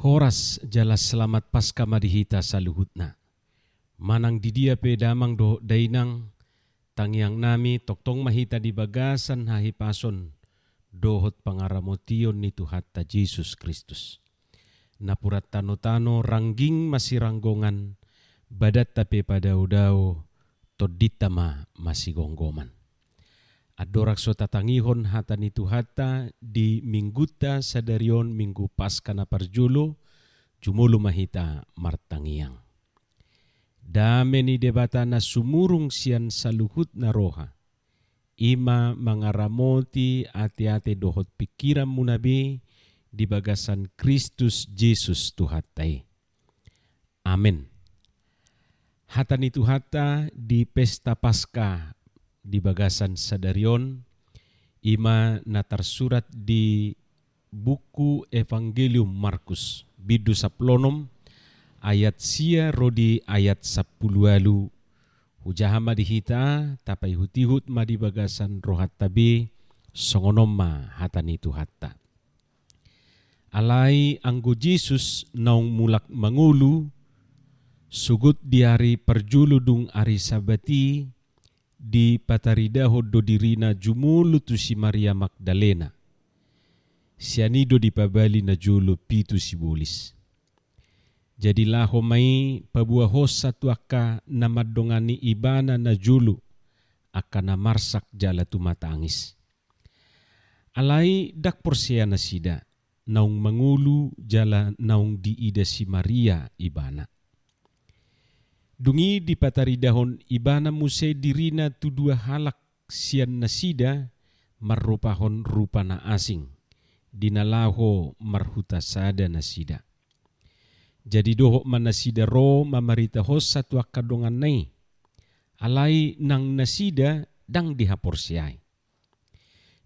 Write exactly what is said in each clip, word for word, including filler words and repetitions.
Horas jala selamat Paska ma di hita saluhutna. Manang di dia pe damang dohot dainang, tangiang nami tongtong ma hita di bagasan hahipason dohot pangaramotion ni Tuhanta Jesus Kristus. Napuran tanotano rangging masiranggongan, badanta pe padaodao, tondinta ma masigomgoman. Andorang so tatangihon hata ni Tuhanta di minggunta sadari on, Minggu Paska na parjolo, jumolo ma hita martangiang. Dame ni Debata na sumurung sian saluhutna roha, i ma mangaramoti ateate dohot pingkiranmuna be di bagasan Kristus Jesus Tuhanta i. Amen. Hata ni Tuhanta di pesta Paska di bagasan sadari on, i ma na tarsurat di buku Evangelium Markus, bindu sampulu onom, ayat sia ro di ayat sampulu ualu. Hujaha ma di hita, tapaihutihut ma di bagasan rohanta be, songon on ma hata ni Tuhanta. Alai anggo Jesus naung mulak mangolu, sogot di ari parjolo dung ari Sabat i, dipataridahon do dirina jumolo tu si Maria Magdalena. Sian i do dipabali najolo pitu sibolis. Jadi laho ma i paboahonsa tu angka na mandongani ibana najolo, angka na marsak jala tumatangis. Alai ndang porsea nasida, naung mangolu jala naung diida si Maria ibana. Dung i dipataridahon ibana muse dirina tu dua halak sian nasida marrupahon rupa na asing, di na laho marhuta sada nasida. Jadi dohot ma nasida ro mamaritahonsa tu angka donganna i, alai nang nasida ndang dihaporseai.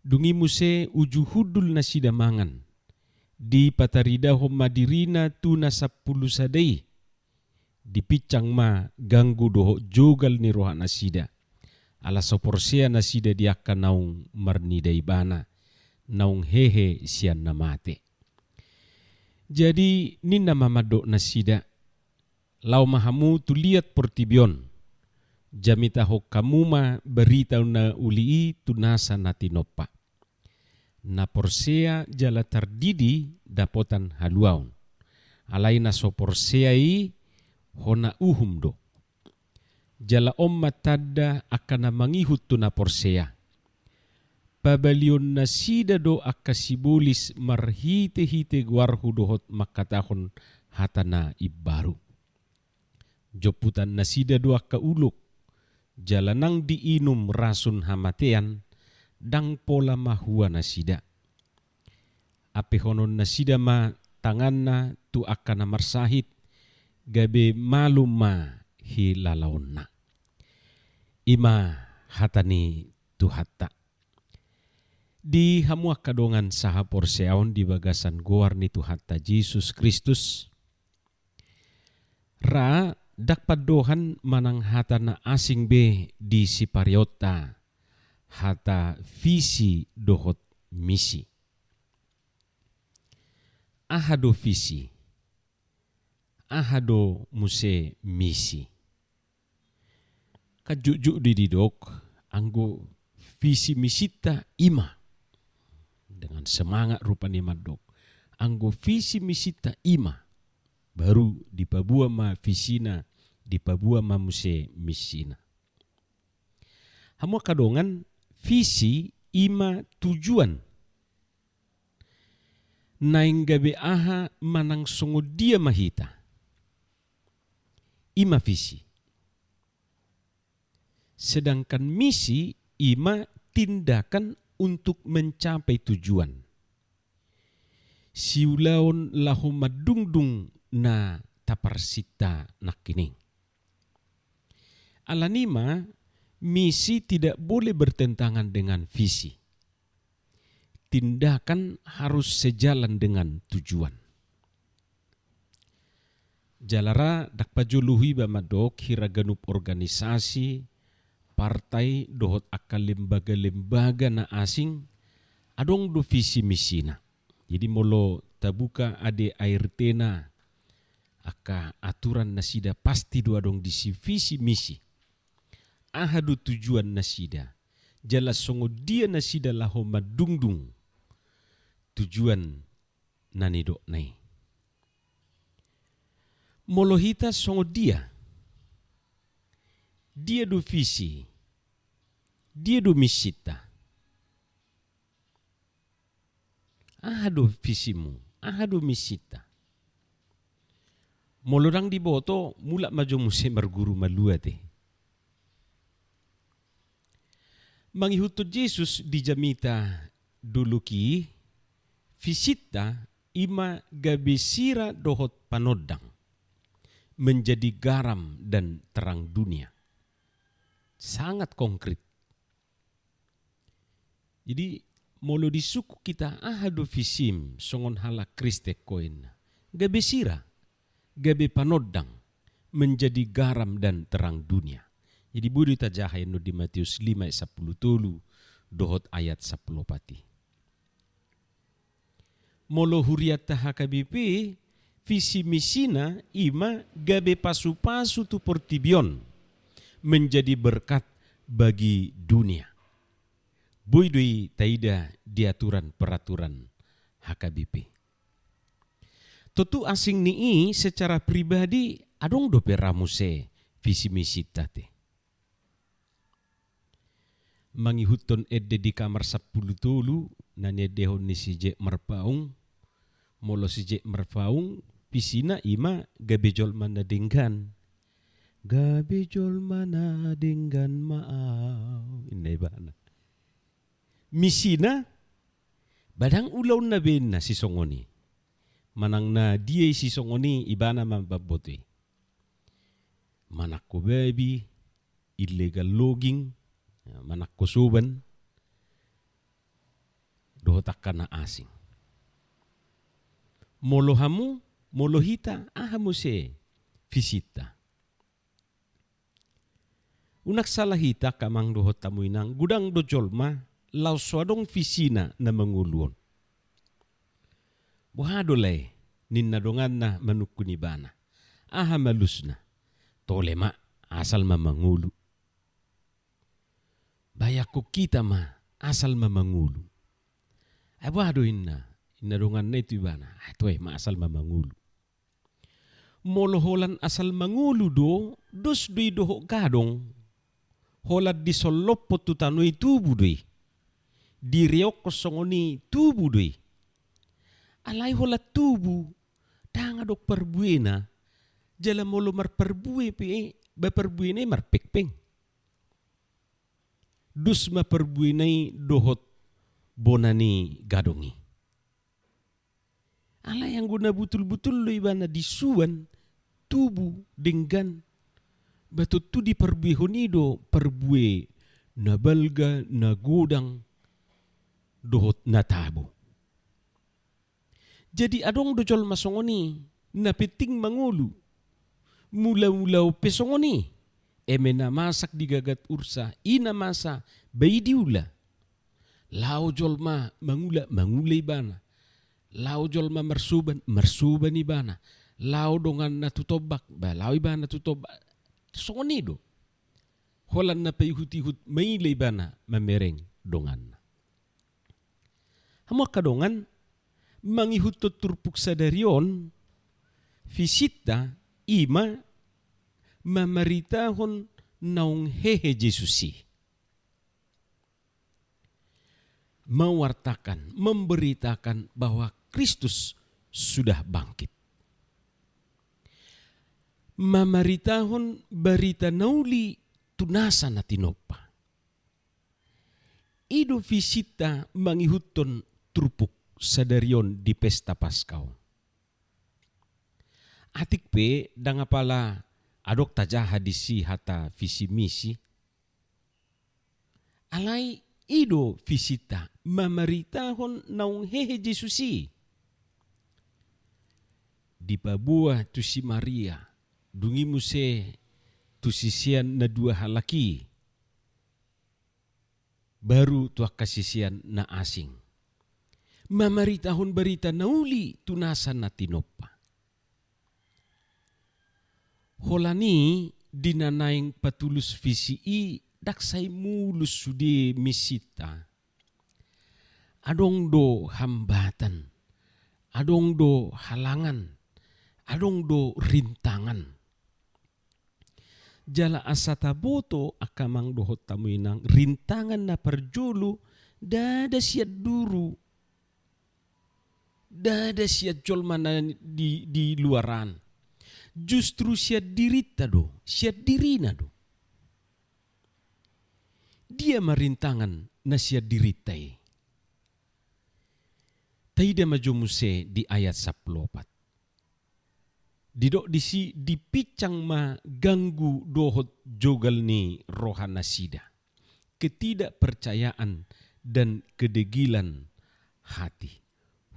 Dung i muse uju hundul nasida mangan, dipataridahon ma dirina tu na sampulu sada i. Dipinsang ma ganggu dohot jogal ni roha nasida, ala so porsea nasida di angka naung marnida ibana, naung hehe sian na mate. Jadi ninna ma mandok nasida, laho ma hamu tu liat portibi on, jamitahon hamu ma barita na uli i tu nasa na tinompa. Na porsea jala tardidi dapotan haluaon. Alai na so porsea i hona uhum do. Jala on ma tanda angka na mangihut tu na porsea. Pabalion nasida do angka sibolis marhitehite goarhu dohot mangkatahon hata na imbaru. Jomputan nasida do angka ulok, jala nang diinum rasun hamatean, ndang pola mahua nasida. Ampehonon nasida ma tanganna tu angka na marsahit, gabe malum ma hilalaonna. I ma hata ni Tuhanta. Di hamu angka dongan sahaporseaon di bagasan goar ni Tuhanta Jesus Kristus, ra ndang pandohan manang hata na asing be di sipareonta hata visi dohot misi. Aha do visi? Aha do muse misi? Kan jukjuk do i didok, anggo visi misinta i ma. Dengan semangat rupani mandok. Anggo visi misinta i ma. Baru dipaboa ma visina, dipaboa ma muse misina. Hamu angka dongan, visi i ma tujuan. Naeng gabe aha manang songon dia ma hita. I ma visi. Sedangkan misi i ma tindakan untuk mencapai tujuan. Siulaon laho mandungdung na taparsinta nangkining. Alani i ma, misi tidak boleh bertentangan dengan visi. Tindakan harus sejalan dengan tujuan. Jala ra ndang pajolo huiba mandok hira ganup organisasi, partai, dohot angka lembaga-lembaga na asing, adong do visi misina. Jadi molo tabuka A D A R T-na, angka aturan nasida pasti do adong disi visi misi. Aha do tujuan nasida? Jala songon dia nasida laho mandungdung tujuan na nidokna i? Molo hita songon dia? Dia do visi? Dia do misinta? Aha do visimu? Aha do misinta? Molo ndang diboto, mulak ma jo muse marguru malua te. Mangihuthon Jesus di jamita dolok i, visinta i ma gabe sira dohot panondang, menjadi garam dan terang dunia. Sangat konkret. Jadi, molo disungkun hita, aha do visim songon halak Kristen ho, inna? Gabe sira, gabe panondang, menjadi garam dan terang dunia. Jadi, boi do tajaha i annon di Matius lima ayat sampulu tolu dohot ayat sampulu opat i. Molo hurianta H K B P, visi misina i ma gabe pasupasu tu portibi on, menjadi berkat bagi dunia. Boi do i taida di aturan peraturan H K B P. Tontu asing ni i secara pribadi adong dope ra muse visi misinta te. Mangihuthon ende di kamar sampulu tolu, na niendehon ni si Jack Marpaung, molo si Jack Marpaung, visina i ma gabe jolma na denggan. Gabe jolma na denggan ma au, inna ibana. Misina, ba ndang ulaonna be inna sisongon i. Manang na dia i sisongon i, ibana ma mamboto i. Manangko babi, illegal logging, manangko soban, dohot angka na asing. Molo hamu, molo hita, aha muse visinta? Unang sala hita angka amang dohot hamu inang, godang do jolma laos so adong visina na mangolu on. Boha do lae, ninna donganna manungkun ibana. Aha malusna? Tole ma, asal ma mangolu. Bayakkon hita ma, asal ma mangolu. Ai boha do inna, inna donganna i tu ibana. Ai toe ma, asal ma mangolu. Molo holan asal mangolu do, dos do i dohot gadong. Holan disollophon tu tano i, tubu do i. Direokkon songon i, tubu do i. Alai holan tubu, ndang adong parbuena. Jala molo marparbue pe, ba parbuena i marpengpeng. Dos ma parbuena i dohot bona ni gadong i. Alai anggo na butulbutul do ibana disuan, tubu, denggan, ba tontu diparbuehon i do parbue na balga, na godang, dohot na tabo. Jadi adong do jolma songon i, na penting mangolu. Mulaula on pe songon i, eme na masak digagat ursa, i na masa, ba i diula. Laho jolma mangula, mangula ibana. Laho jolma marsoban, marsoban ibana. Laho donganna tu tombak, ba laho ibana tu tombak. Songon i do. Holan na paihutihut maila ibana mamereng donganna. Hamu angka dongan, mangihuthon turpuk sadari on, visinta i ma mamaritahon naung hehe Jesus i. Mewartakan, memberitakan bahwa Kristus sudah bangkit. Mamaritahon barita na uli tu nasa na tinompa. I do visinta mangihuthon turpuk sadari on di pesta Paska on. Atik pe ndang apala adong tajaha disi hata visi misi. Alai i do visinta, mamaritahon naung hehe Jesus i. Dipaboa tu si Maria, dung i muse tu sisean na dua halak i. Baru tu angka sisean na asing. mamaritahon barita na uli tu nasa na tinompa. Holan i di na naeng patulus visi i ndang sai mulus sude misinta. Adong do hambatan, adong do halangan, adong do rintangan. Jala asa taboto angka amang dohot hamu inang, rintangan na parjolo ndada sian duru, ndada sian jolma na di, di luaran. Justru sian dirinta do, sian dirina do. Dia ma rintangan na sian dirinta i? Taida ma jo muse di ayat sampulu opat. Didok disi, dipinsang ma ganggu dohot jogal ni rohanasida, ketidakpercayaan dan kedegilan hati.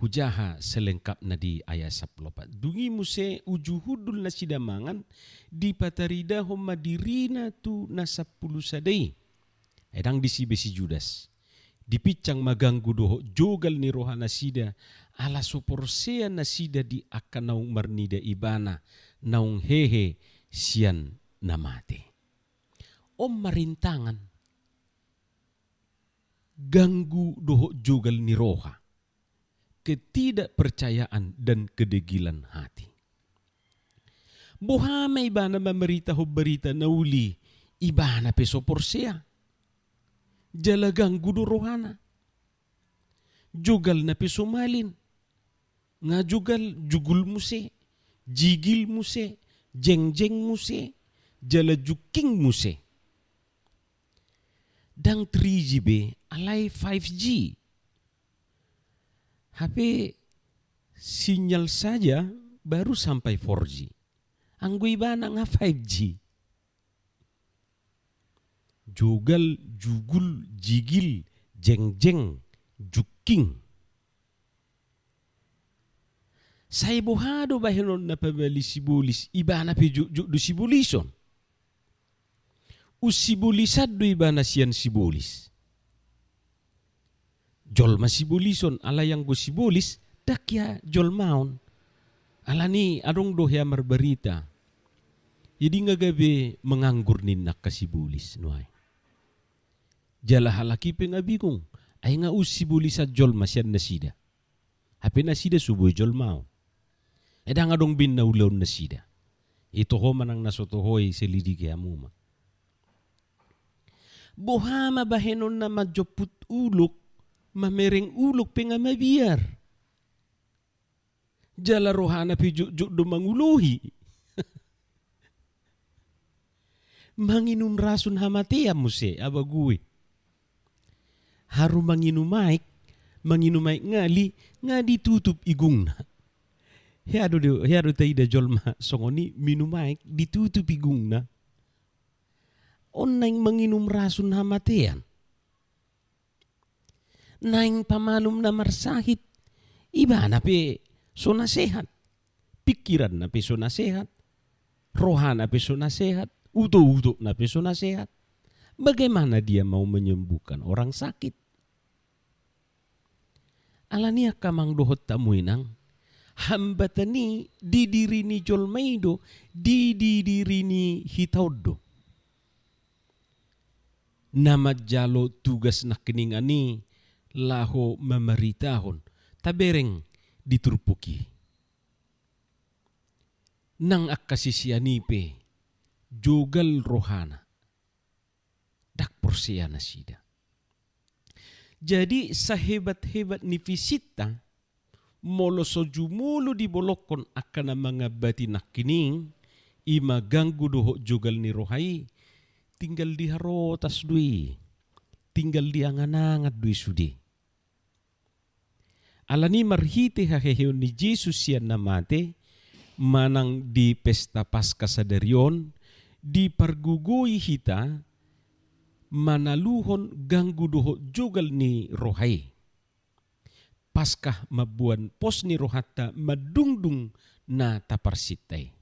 Hujaha selengkapna di ayat sampulu opat. Dung i muse uju hundul nasida mangan, dipataridahon ma dirina tu na sampulu sada i. Ai ndang disi be si Judas. Dipinsang ma ganggu dohot jogal ni rohanasida, ala so porsea nasida di angka naung marnida ibana, naung hehe sian na mate. On ma rintangan. Ganggu dohot jogal ni roha. Ketidakpercayaan dan kedegilan hati. Boha ma ibana mamaritahon barita na uli, ibana pe so porsea. Jala ganggu do rohana. Jogalna pe so malin. Nga jogal jugul muse, jigil muse, jengjeng muse, jala jungking muse. Ndang three G be, alai five G. Hape sinyal saja baru sampai four G. Anggo ibana nga five G. Jogal, jugul, jigil, jengjeng, jungking. Sai boha do bahenonna pabali sibolis, ibana pe jotjot do sibolison. Unsibolisan do ibana sian sibolis. Jolma sibolison, alai anggo sibolis, ndang hea jolmaon. Alani adong do hea marbarita. Jadi nga gabe menganggur ninna angka sibolis nuaeng. Jala halak i pe nga bingung, ai nga unsibolisan jolma sian nasida. Hape nasida so boi jolmaon. Ai ndang adong be ninna ulaon nasida. Ito ho manang na so toho i, selidiki hamu ma. Boha ma bahenonna manjomput ulok, mamereng ulok pe nga mabiar. Jala rohana pe jotjot do mangulohi. Manginum rasun hamatean muse, abague. Haru manginum aek, manginum aek ngali, nga ditutup igungna. Hea do, hea do taida jolma songon i, minum aek, ditutup igungna. On naeng manginum rasun hamatean. Naeng pamalum na marsahit, ibana pe so na sehat. Pikiranna pe so na sehat. Rohana pe so na sehat. Utok-utokna pe so na sehat. Bagaimana dia mau menyembuhkan orang sakit? Alani angka amang dohot hamu inang, hambatan i di diri ni jolma i do, di, di diri ni hita on do. Na manjalo tugas nangkiningan i laho mamaritahon, tabereng di turpuk i. Nang angka sisean i pe, jogal rohana. Ndang porsea nasida. Jadi, sahebat-hebat ni visinta, molo so jumolo dibolongkon angka na mangambati nangkining, i ma ganggu dohot jogal ni roha i, tinggal di harotas do i, tinggal di angan-angan do i sude. Alani marhite haheheon ni Jesus sian na mate, manang di pesta Paska sadari on, dipargogoi hita manaluhon ganggu dohot jogal ni roha i. Paska mamboan pos ni rohanta mandungdung na taparsinta i.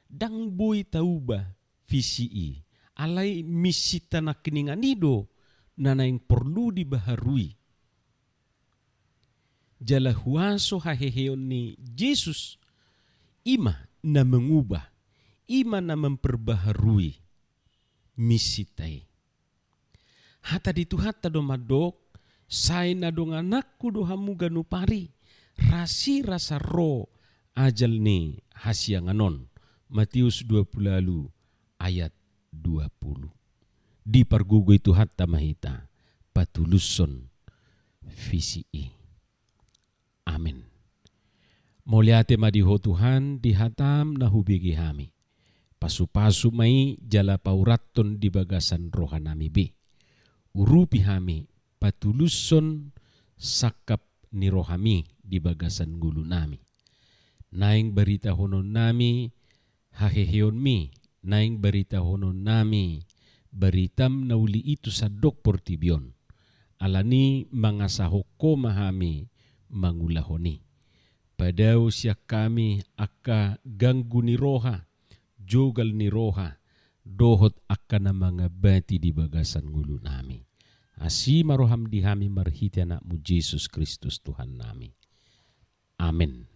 Ndang boi tauba visi i, alai misinta nangkiningan i do na naeng porlu dibaharui. jala huaso haheheon ni Jesus, i ma na mangubah, i ma na mamperbaharui missinta i. Hata di Tuhanta do mandok, sai na dongananku do hamu ganup ari, rasirasa ro ajal ni hasiangan on. Matius dua pulu ualu ayat dua pulu. Dipargogoi Tuhanta ma hita patulushon visi i. Amen. Mauliate ma di Ho Tuhan, di hataM na hubege hami. Pasupasu ma i jala paurathon di bagasan rohanami be. Urupi hami patulushon sangkap ni rohaMi di bagasan ngolunami. Naeng baritahononnami haheheonMi, naeng baritahononnami baritaM na uli i tu sandok portibi on. Alani mangasahon Ho ma hami mangulahon i. Padao sian hami angka ganggu ni roha, jogal ni roha, dohot angka na mangambati di bagasan ngolunami. Asi ma rohaM di hami marhite AnakMu Jesus Kristus Tuhannami. Amen.